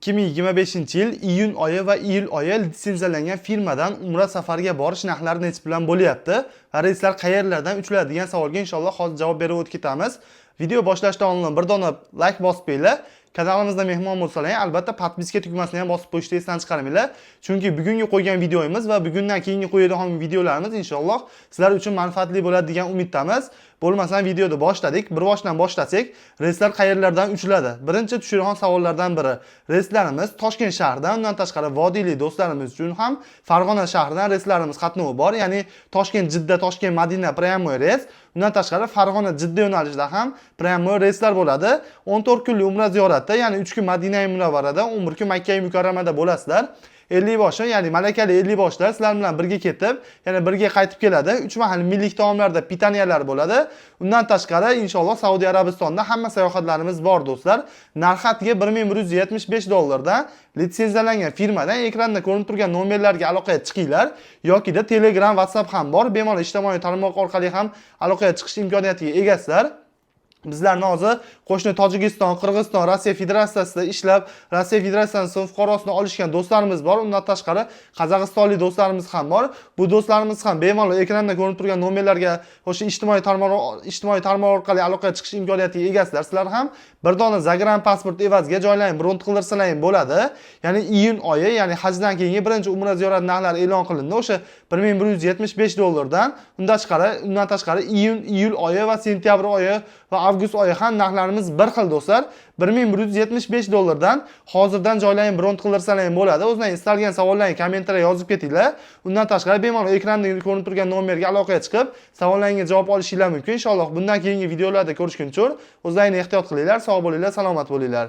2025-yil iyun oyi va iyul oyi litsenziyalangan firmadan umra safariga borish narxlari necha bilan bo'lyapti va reyslar qayerlardan uchiladi degan savolga inshaalloh hozir javob berib o'tib ketamiz. Video boshlashdan oldin bir dona layk bosib qo'yinglar. Kanalimizda mehmon bo'lsalar, albatta подписка tugmasini ham bosib qo'yishni esdan chiqarmanglar. Chunki bugungi qo'ygan videomiz va bugundan keyingi qo'yadigan videolarimiz inshaalloh sizlar uchun manfaatli bo'ladi degan umiddamiz. Bo'lmasam videoni boshladik. Bir boshdan boshlasak, reyslar qayerlardan uchiladi? Birinchi tushadigan savollardan biri. Reyslarimiz Toshkent shahridan, undan tashqari vodiylik do'stlarimiz uchun ham Farg'ona shahridan reyslarimiz qatnovi bor. Ya'ni Toshkent Jidda, Toshkent Madina прямой reys. Undan tashqari Farg'ona Jidda yo'nalishida ham прямой reyslar bo'ladi. 14 kunlik umra ziyorati, ya'ni 3 kun Madina Munavvarada, 11 kun Makka Mukarramada bo'lasizlar. 50 boshi, ya'ni malakali 50 boshlar sizlar bilan birga ketib, yana birga qaytib keladi. 3 mahal milliy taomlarda питания lar bo'ladi. Undan tashqari inshaalloh Saudiya Arabistonda hamma sayohatlarimiz bor, do'stlar. Narxi atiga 1175 dollardan litsenziyalangan firmadan ekranda ko'rinib turgan nomerlarga aloqaga chiqinglar yokida Telegram, WhatsApp ham bor. Bemalol ijtimoiy tarmoq orqali ham aloqaga chiqish imkoniyatiga egasizlar. Bizlarni hozir qo'shni Tojikiston, Qirg'iziston, Rossiya Federatsiyasida ishlab, Rossiya Federatsiyasining fuqarosini olishgan do'stlarimiz bor. Undan tashqari qozog'istonlik do'stlarimiz ham bor. Bu do'stlarimiz ham bemalol ekranda ko'rinib turgan nomerlarga o'sha ijtimoiy tarmoq orqali aloqaga chiqish imkoniyatiga egasizlar. Sizlar ham bir dona загран pasport evaziga joylaring, bron qildirsalaring bo'ladi. Ya'ni iyun oyi, ya'ni hajdan keyingi birinchi umra ziyorat narxlari e'lon qilindi. O'sha 1175 dollardan. Undan tashqari iyun, iyul oyi va sentyabr oyi va avgust oyi ham narxlarimiz bir xil, do'stlar. 1175 dollardan hozirdan joylaring, bron qildirsalaring bo'ladi. O'zlaring istalgan savollarni kommentariya yozib ketinglar. Undan tashqari bemalol ekranda ko'rinib turgan nomerga aloqaga chiqib, savollaringga javob olishinglar mumkin. Inshaalloh bundan keyingi videolarda ko'rishguncha o'zlaringni ehtiyot qilinglar, sog' bo'linglar, salomat bo'linglar.